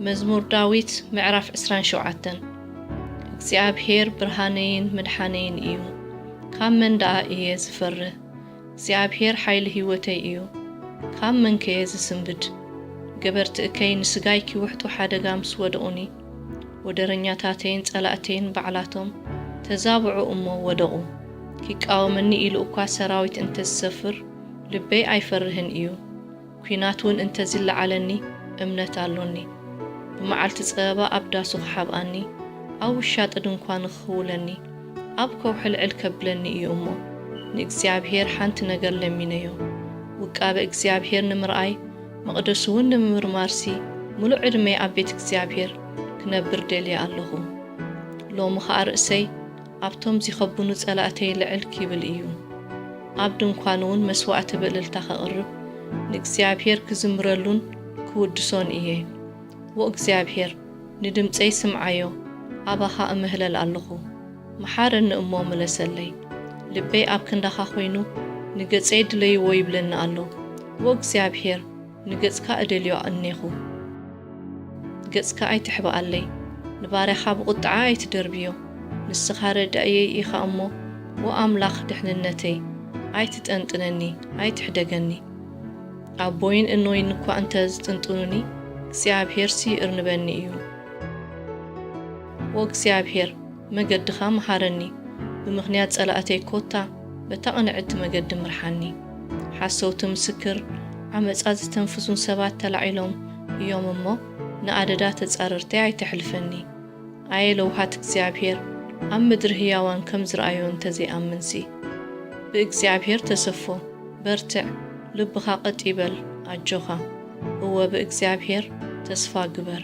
መዝሙር ዳዊት ምዕራፍ ዕስራን ሸውዓተን። እግዚኣብሔር ብርሃነይን መድሓነይን እዩ፣ ካብ መን ደኣ እየ ዝፈርህ? እግዚኣብሔር ሓይሊ ህይወተይ እዩ፣ ካብ መን ከየ ዝስንብድ? ገበርቲ እከይ ንስጋይ ኪውሕጡ ሓደጋ ምስ ወደቑኒ፣ ወደረኛታተይን ጸላእተይን ባዕላቶም ተዛብዑ እሞ ወደቑ። ኪቃወመኒ ኢሉ እኳ ሰራዊት እንተ ዝሰፍር፣ ልበይ ኣይፈርህን እዩ። ኲናት እውን እንተ ዝለዓለኒ እምነት ኣሎኒ። ብመዓልቲ ጸበባ ኣብ ዳሱ ክሓብኣኒ፣ ኣብ ውሻጢ ድንኳኑ ክኽውለኒ፣ ኣብ ከውሒ ልዕል ከብለኒ እዩ እሞ፣ ንእግዚኣብሔር ሓንቲ ነገር ለሚነዮ። ውቃበ እግዚኣብሔር ንምርኣይ፣ መቕደሱ እውን ንምምርማርሲ፣ ምሉእ ዕድመይ ኣብ ቤት እግዚኣብሔር ክነብር ደልየ ኣለኹ። ሎሚ ኸኣ ርእሰይ ኣብቶም ዚኸብኑ ጸላእተይ ልዕል ኪብል እዩ። ኣብ ድንኳኑ እውን መስዋእቲ ብእልልታ ኸቕርብ፣ ንእግዚኣብሔር ክዝምረሉን ክውድሶን እየ። ዎ እግዚኣብሔር፣ ንድምጸይ ስምዓዮ፣ ኣባኻ እምህለል ኣለኹ። መሓረኒ እሞ ምለሰለይ። ልበይ ኣብ ክንዳኻ ኾይኑ፣ ንገጸይ ድለይዎ ይብለኒ ኣሎ። ዎ እግዚኣብሔር፣ ንገጽካ እደልዮ እኔኹ። ገጽካ ኣይትሕብኣለይ፣ ንባርያኻ ብቑጥዓ ኣይትደርብዮ። ንስኻ ረዳእየይ ኢኻ እሞ፣ ዎ ኣምላኽ ድሕንነተይ፣ ኣይትጠንጥነኒ፣ ኣይትሕደገኒ። ኣቦይን እኖይን እኳ እንተ ዝጥንጥኑኒ፣ እግዚኣብሔርሲ ይእርንበኒ እዩ። ዎ እግዚኣብሔር፣ መገድኻ መሃረኒ፣ ብምኽንያት ጸላእተይ ኮታ በታ ቅንዕቲ መገዲ ምርሓኒ። ሓሰውቲ ምስክር፣ ዓመጻ ዝተንፍሱን ሰባት ተላዒሎም እዮም እሞ፣ ንኣደዳ ተጻረርተይ ኣይተሕልፈኒ። ኣየ ለውሃት እግዚኣብሔር፣ ኣብ ምድሪ ህያዋን ከም ዝረኣዮ እንተ ዘይኣምንሲ። ብእግዚኣብሔር ተሰፎ፣ በርትዕ፣ ልብኻ ቀጥ ይበል፣ ኣጆኻ። እወ ብእግዚኣብሔር ተስፋ ግበር።